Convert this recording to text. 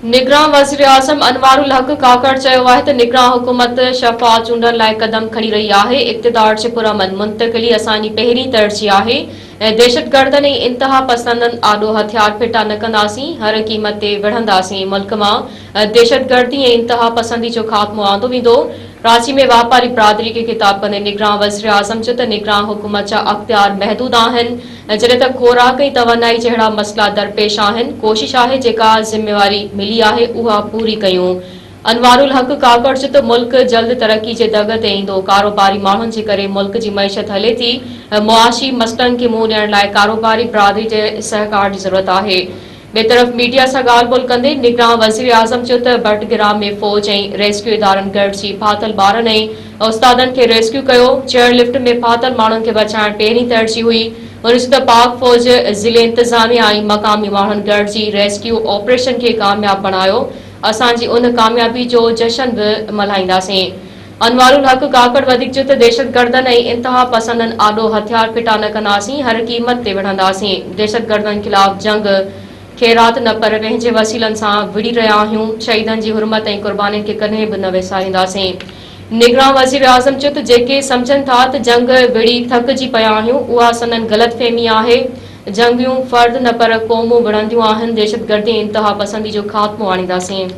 نگران وزيراعظم انوار الحق ڪاڪڙ چيو آهي ته نگران حڪومت شفاف چونڊن لاء قدم کڻي رهي آهي، اقتدار جي پرامن منتقلي اسان جي پهرين ترجيح آهي ۽ دهشتگردن ۽ انتهاپسندن آڏو هٿيار ڦٽا نه ڪنداسين، هر قيمت تي وڙهنداسين، ملڪ مان دهشتگردي ۽ انتهاپسندي جو خاتمو آندو ويندو. ڪراچي ۾ واپاري برادري کي خطاب ڪندي نگران وزيراعظم چيو ته نگران حڪومت جا اختيار محدود آهن جڏهن ته خوراڪ ۽ توانائي جهڙا مسئلا درپيش آهن، ڪوشش آهي جيڪا ذميواري ملي آهي اها پوري ڪيون. انوارالحق ڪاڪڙ چيو ته ملڪ جلد ترقي جي دڳ تي ايندو، ڪاروباري ماڻهن جي ڪري ملڪ جي معيشت هلي ٿي، معاشي مسئلن کي منهن ڏيڻ لاء ڪاروباري برادري جي سهڪار جي ضرورت آهي. ٻئي طرف ميڊيا سان ڳالهه ٻولهه ڪندي نگران وزيراعظم چيو ته بٽگرام ۾ فوج ۽ ريسڪيو ادارن گڏجي ڦاٿل ٻارن ۽ استادن کي ريسڪيو ڪيو، چيئر لفٽ ۾ ڦاٿل ماڻهن کي بچائڻ پهرين ترجيح هئي. هن چيو ته پاڪ فوج، ضلعي انتظاميا ۽ مقامي ماڻهن گڏجي ريسڪيو آپريشن کي ڪامياب بڻايو، اسان جي ان ڪاميابي جو جشن به ملهائينداسين. انوارالحق ڪاڪڙ وڌيڪ چيو ته دهشتگردن ۽ انتهاپسندن آڏو هٿيار ڦٽا نه ڪنداسين، هر قيمت تي وڙهنداسين، دهشتگردن خلاف جنگ خيرات نه پر پنهنجي وسيلن سان وڙهي رهيا آهيون، شهيدن جي حرمت ۽ قربانين کي ڪڏهن به نه وسارينداسين. نگران وزيراعظم چيو ته جيڪي سمجهن ٿا ته جنگ وڙهي ٿڪجي پيا آهيون، اها سندن غلط فهمي آهي، جنگيون فرد نه پر قومون وڙهنديون آهن، دهشتگردي ۽ انتهاپسندي جو خاتمو آڻينداسين.